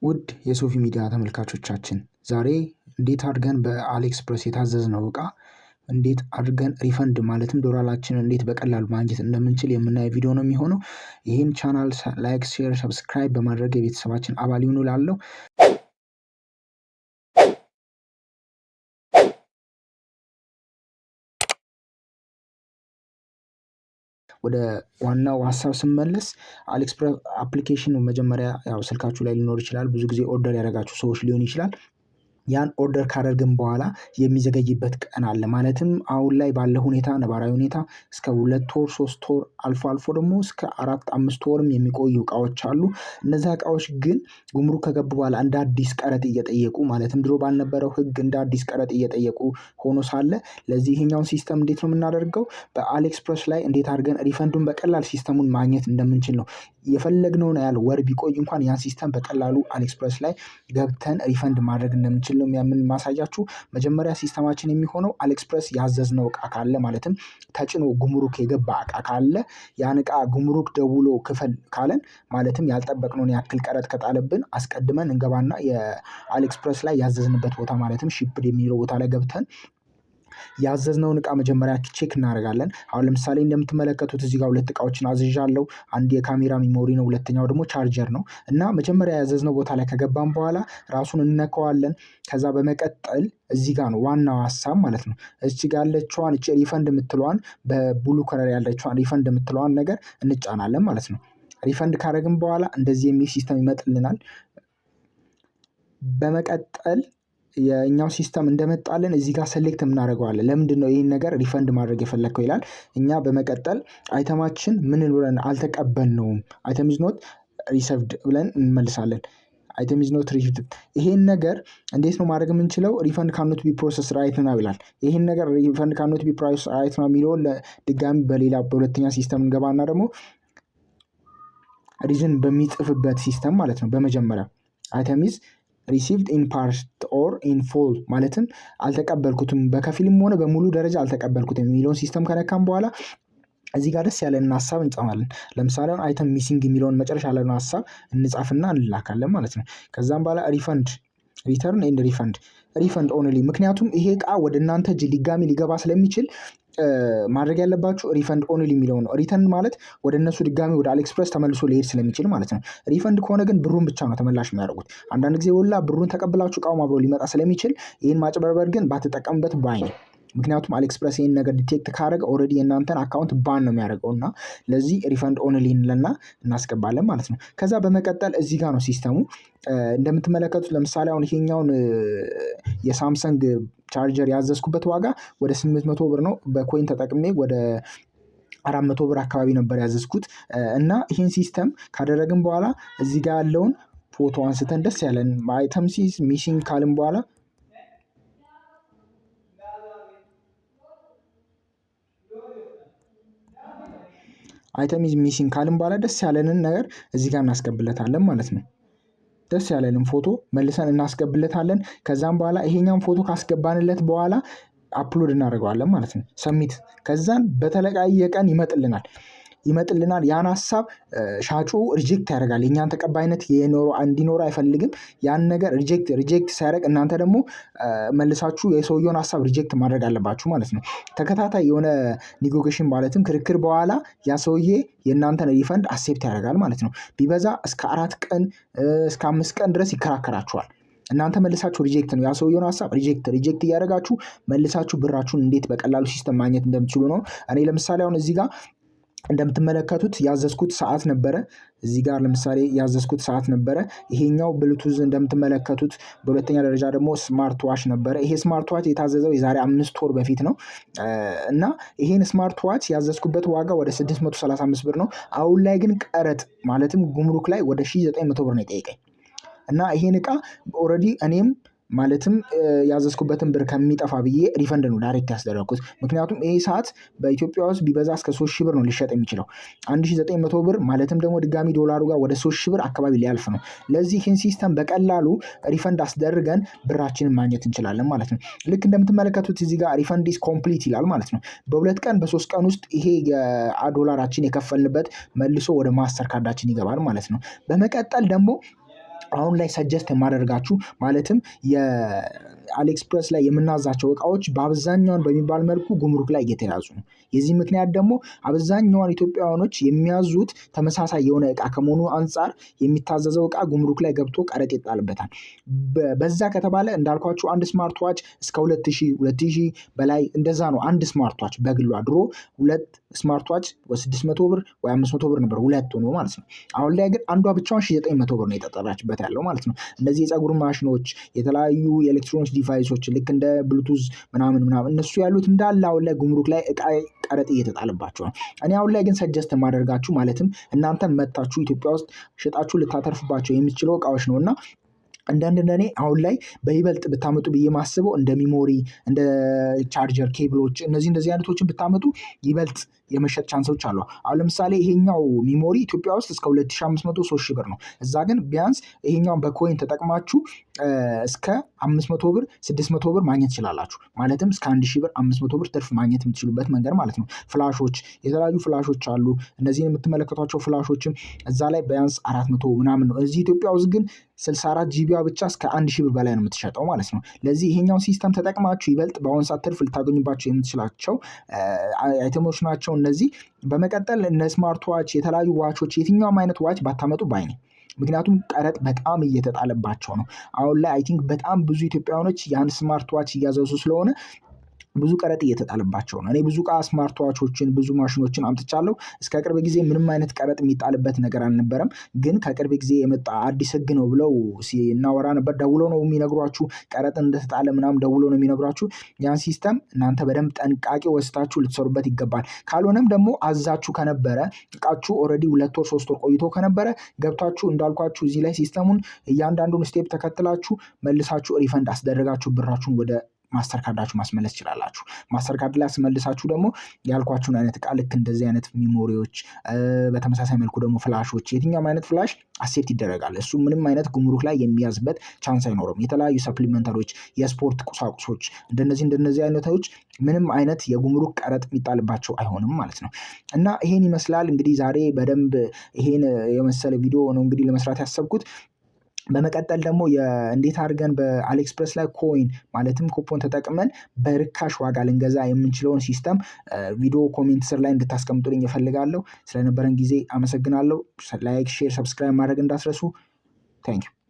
ውድ የሶፊ ሚዲያ ተመልካቾቻችን፣ ዛሬ እንዴት አድርገን በ AliExpress የታዘዝነው እቃ እንዴት አድርገን refund ማለትም ዶላራችንን እንዴት በቀላሉ ማግኘት እንደምንችል የምናየው ቪዲዮ ነው የሚሆነው። ይህን ቻናል like፣ share፣ subscribe በማድረግ የቤተሰባችን አባል ይሁኑ እላለሁ። ወደ ዋናው ሀሳብ ስመለስ AliExpress application መጀመሪያ ያው ስልካችሁ ላይ ሊኖር ይችላል። ብዙ ጊዜ order ያደረጋችሁ ሰዎች ሊሆን ይችላል። ያን order ካደረግን በኋላ የሚዘገይበት ቀን አለ። ማለትም አሁን ላይ ባለ ሁኔታ፣ ነባራዊ ሁኔታ እስከ 2 ወር፣ 3 ወር፣ አልፎ አልፎ ደግሞ እስከ 4፣ 5 ወርም የሚቆዩ እቃዎች አሉ። እነዛ እቃዎች ግን ጉምሩክ ከገቡ በኋላ እንደ አዲስ ቀረጥ እየጠየቁ፣ ማለትም ድሮ ባልነበረው ሕግ እንደ አዲስ ቀረጥ እየጠየቁ ሆኖ ሳለ ለዚህ ይሄኛውን system እንዴት ነው የምናደርገው? በ AliExpress ላይ እንዴት አድርገን refund ኡን በቀላል system ኡን ማግኘት እንደምንችል ነው። የፈለግነውን ያህል ወር ቢቆይ እንኳን ያን system በቀላሉ AliExpress ላይ ገብተን refund ማድረግ እንደምንችል ነው የማሳያችሁ። መጀመሪያ system ኣችን የሚሆነው AliExpress ያዘዝነው እቃ ካለ፣ ማለትም ተጭኖ ጉምሩክ የገባ እቃ ካለ፣ ያን እቃ ጉምሩክ ደውሎ ክፈል ካለን፣ ማለትም ያልጠበቅነውን ያክል ቀረጥ ከጣለብን፣ አስቀድመን እንገባና የ AliExpress ላይ ያዘዝንበት ቦታ፣ ማለትም shipped የሚለው ቦታ ላይ ገብተን ያዘዝነውን እቃ መጀመሪያ check እናደርጋለን። አሁን ለምሳሌ እንደምትመለከቱት እዚህ ጋር ሁለት እቃዎችን አዝዣለሁ። አንድ የካሜራ memory ነው፣ ሁለተኛው ደግሞ ቻርጀር ነው። እና መጀመሪያ ያዘዝነው ቦታ ላይ ከገባን በኋላ ራሱን እንነካዋለን። ከዛ በመቀጠል እዚህ ጋር ነው ዋናው ሀሳብ ማለት ነው። እዚህ ጋር ያለችዋን እቺ refund የምትለዋን፣ በ blue color ያለችዋን refund የምትለዋን ነገር እንጫናለን ማለት ነው። Refund ካደረግን በኋላ እንደዚህ የሚል system ይመጥልናል። በመቀጠል የእኛው system እንደመጣልን እዚህ ጋር select የምናደርገዋለን። ለምንድን ነው ይህን ነገር refund ማድረግ የፈለግከው ይላል። እኛ በመቀጠል item ኣችን ምን ብለን አልተቀበልነውም፣ item is not received ብለን እንመልሳለን። Item is not received። ይሄን ነገር እንዴት ነው ማድረግ የምንችለው? ሪፈንድ ካኖት ቢ ፕሮሰስ ራይት ነው ይላል። ይሄን ነገር ሪፈንድ ካኖት ቢ ፕሮሰስ ራይት ነው የሚለውን ድጋሚ በሌላ በሁለተኛ system እንገባና ደግሞ reason በሚጽፍበት system ማለት ነው። በመጀመሪያ item is received in part or in full፣ ማለትም አልተቀበልኩትም፣ በከፊልም ሆነ በሙሉ ደረጃ አልተቀበልኩትም የሚለውን system ከነካም በኋላ እዚህ ጋር ደስ ያለንን ሀሳብ እንጽፋለን። ለምሳሌ አሁን item missing የሚለውን መጨረሻ ያለውን ሀሳብ እንጻፍና እንላካለን ማለት ነው። ከዛም በኋላ refund፣ return and refund፣ refund only፣ ምክንያቱም ይሄ እቃ ወደ እናንተ እጅ ድጋሚ ሊገባ ስለሚችል ማድረግ ያለባችሁ refund only የሚለው ነው። Return ማለት ወደ እነሱ ድጋሚ ወደ AliExpress ተመልሶ ሊሄድ ስለሚችል ማለት ነው። Refund ከሆነ ግን ብሩን ብቻ ነው ተመላሽ የሚያደርጉት። አንዳንድ ጊዜ ወላ ብሩን ተቀብላችሁ እቃውም አብሮ ሊመጣ ስለሚችል ይህን ማጭበርበር ግን ባትጠቀሙበት ባይ ነኝ። ምክንያቱም AliExpress ይህን ነገር detect ካደረገ already የእናንተን account ban ነው የሚያደርገው እና ለዚህ refund only እንለና እናስገባለን ማለት ነው። ከዛ በመቀጠል እዚህ ጋር ነው system ኡ እንደምትመለከቱት። ለምሳሌ አሁን ይሄኛውን የ Samsung charger ያዘዝኩበት ዋጋ ወደ 800 ብር ነው። በ coin ተጠቅሜ ወደ 400 ብር አካባቢ ነበር ያዘዝኩት። እና ይህን system ካደረግን በኋላ እዚህ ጋር ያለውን ፎቶ አንስተን ደስ ያለን item is missing ካልን በኋላ፣ item is missing ካልን በኋላ ደስ ያለንን ነገር እዚህ ጋር እናስገብለታለን ማለት ነው። ደስ ያለንን ፎቶ መልሰን እናስገብለታለን። ከዛም በኋላ ይሄኛውን ፎቶ ካስገባንለት በኋላ upload እናደርገዋለን ማለት ነው። Submit። ከዛን በተለያየ ቀን ይመጥልናል። ያን ሀሳብ ሻጩ reject ያደርጋል። የእኛን ተቀባይነት እንዲኖረው አይፈልግም። ያን ነገር reject ሲያደርግ እናንተ ደግሞ መልሳችሁ የሰውየውን ሀሳብ reject ማድረግ አለባችሁ ማለት ነው። ተከታታይ የሆነ negotiation ማለትም ክርክር በኋላ ያ ሰውዬ የእናንተን refund accept ያደርጋል ማለት ነው። ቢበዛ እስከ 4 ቀን፣ እስከ 5 ቀን ድረስ ይከራከራችኋል። እናንተ መልሳችሁ reject ነው፣ ያ ሰውየውን ሀሳብ reject reject እያደረጋችሁ መልሳችሁ ብራችሁን እንዴት በቀላሉ system ማግኘት እንደምትችሉ ነው። እኔ ለምሳሌ አሁን እዚህ ጋር እንደምትመለከቱት ያዘዝኩት ሰዓት ነበረ። እዚህ ጋር ለምሳሌ ያዘዝኩት ሰዓት ነበረ። ይሄኛው ብሉቱዝ እንደምትመለከቱት፣ በሁለተኛ ደረጃ ደግሞ smart watch ነበረ። ይሄ smart watch የታዘዘው የዛሬ 5 ወር በፊት ነው እና ይሄን smart watch ያዘዝኩበት ዋጋ ወደ 635 ብር ነው። አሁን ላይ ግን ቀረጥ ማለትም ጉምሩክ ላይ ወደ 1900 ብር ነው የጠየቀኝ። እና ይሄን እቃ already እኔም ማለትም ያዘዝኩበትን ብር ከሚጠፋ ብዬ refund ነው direct ያስደረግኩት። ምክንያቱም ይሄ ሰዓት በኢትዮጵያ ውስጥ ቢበዛ እስከ 3000 ብር ነው ሊሸጥ የሚችለው። 1900 ብር ማለትም ደግሞ ድጋሚ ዶላሩ ጋር ወደ 3000 ብር አካባቢ ሊያልፍ ነው። ለዚህ ይህን system በቀላሉ refund አስደርገን ብራችንን ማግኘት እንችላለን ማለት ነው። ልክ እንደምትመለከቱት እዚህ ጋር refund is complete ይላል ማለት ነው። በ2 ቀን፣ በ3 ቀን ውስጥ ይሄ የዶላራችን የከፈልንበት መልሶ ወደ Master Card ኣችን ይገባል ማለት ነው። በመቀጠል ደግሞ አሁን ላይ suggest የማደርጋችሁ ማለትም የ AliExpress ላይ የምናዛቸው እቃዎች በአብዛኛውን በሚባል መልኩ ጉምሩክ ላይ እየተያዙ ነው። የዚህ ምክንያት ደግሞ አብዛኛውን ኢትዮጵያውያኖች የሚያዙት ተመሳሳይ የሆነ እቃ ከመሆኑ አንፃር የሚታዘዘው እቃ ጉምሩክ ላይ ገብቶ ቀረጥ ይጣልበታል። በዛ ከተባለ እንዳልኳችሁ አንድ smart watch እስከ 2000 2000 በላይ እንደዛ ነው። አንድ smart watch በግሏ ድሮ ሁለት smart watch ወይ 600 ብር ወይ 500 ብር ነበር ሁለት ሆኖ ማለት ነው። አሁን ላይ ግን አንዷ ብቻዋን 1900 ብር ነው የተጠራችበት ያለው ማለት ነው። እነዚህ የፀጉር ማሽኖች፣ የተለያዩ የኤሌክትሮኒክስ device ኦች ልክ እንደ ብሉቱዝ ምናምን ምናምን እነሱ ያሉት እንዳለ አሁን ላይ ጉምሩክ ላይ እቃ ቀረጥ እየተጣለባቸው ነው። እኔ አሁን ላይ ግን suggest የማደርጋችሁ ማለትም እናንተን መታችሁ ኢትዮጵያ ውስጥ ሸጣችሁ ልታተርፉባቸው የምትችሉ እቃዎች ነውና እንደኔ አሁን ላይ በይበልጥ ብታመጡ ብዬ ማስበው እንደ memory፣ እንደ charger cable ኦች እነዚህ እንደዚህ አይነቶችን ብታመጡ ይበልጥ የመሸጥ chance ኦች አሉ። አሁን ለምሳሌ ይሄኛው memory ኢትዮጵያ ውስጥ እስከ 2500 3000 ብር ነው። እዛ ግን ቢያንስ ይሄኛውን በ coin ተጠቅማችሁ እስከ 500 ብር 600 ብር ማግኘት ትችላላችሁ። ማለትም እስከ 1000 ብር 500 ብር ትርፍ ማግኘት የምትችሉበት መንገድ ማለት ነው። flash ኦች፣ የተለያዩ flash ኦች አሉ። እነዚህን የምትመለከቷቸው flash ኦችም እዛ ላይ ቢያንስ 400 ምናምን ነው። እዚህ ኢትዮጵያ ውስጥ ግን 64 GB ብቻ እስከ 1000 ብር በላይ ነው የምትሸጠው ማለት ነው። ለዚህ ይሄኛውን system ተጠቅማችሁ ይበልጥ በአሁን ሰዓት ትርፍ ልታገኙባቸው የምትችላቸው item ኦች ናቸው እነዚህ። በመቀጠል እነ smart watch፣ የተለያዩ watch ኦች፣ የትኛውም አይነት watch ባታመጡ ባይ ነኝ። ምክንያቱም ቀረጥ በጣም እየተጣለባቸው ነው። አሁን ላይ I think በጣም ብዙ ኢትዮጵያውያኖች ያን smart watch እያዘዙ ስለሆነ ብዙ ቀረጥ እየተጣለባቸው ነው። እኔ ብዙ እቃ smart watch ኦችን፣ ብዙ ማሽኖችን አምጥቻለሁ። እስከ ቅርብ ጊዜ ምንም አይነት ቀረጥ የሚጣልበት ነገር አልነበረም። ግን ከቅርብ ጊዜ የመጣ አዲስ ህግ ነው ብለው ሲናወራ ነበር። ደውሎ ነው የሚነግሯችሁ ቀረጥ እንደተጣለ ምናምን ደውሎ ነው የሚነግሯችሁ። ያን system እናንተ በደንብ ጥንቃቄ ወስዳችሁ ልትሰሩበት ይገባል። ካልሆነም ደግሞ አዛችሁ ከነበረ እቃችሁ already 2 ወር 3 ወር ቆይቶ ከነበረ ገብታችሁ እንዳልኳችሁ እዚህ ላይ system ኡን እያንዳንዱን step ተከትላችሁ መልሳችሁ refund አስደረጋችሁ ብራችሁን ወደ Mastercard ኣችሁ ማስመለስ ትችላላችሁ። Mastercard ላይ አስመልሳችሁ ደግሞ ያልኳችሁን አይነት እቃ ልክ እንደዚህ አይነት memory ዎች፣ በተመሳሳይ መልኩ ደግሞ flash ኦች፣ የትኛውም አይነት flash accept ይደረጋል። እሱ ምንም አይነት ጉምሩክ ላይ የሚያዝበት chance አይኖርም። የተለያዩ supplementary ዎች፣ የስፖርት ቁሳቁሶች እንደነዚህ አይነቶች ምንም አይነት የጉምሩክ ቀረጥ የሚጣልባቸው አይሆንም ማለት ነው። እና ይሄን ይመስላል እንግዲህ ዛሬ በደንብ ይሄን የመሰለ ቪዲዮ ነው እንግዲህ ለመስራት ያሰብኩት። በመቀጠል ደግሞ እንዴት አድርገን በ AliExpress ላይ coin ማለትም ኩፖን ተጠቅመን በርካሽ ዋጋ ልንገዛ የምንችለውን system ቪዲዮ comment ስር ላይ እንድታስቀምጡልኝ እፈልጋለሁ። ስለነበረን ጊዜ አመሰግናለሁ። Like፣ share፣ subscribe ማድረግ እንዳትረሱ። Thank you።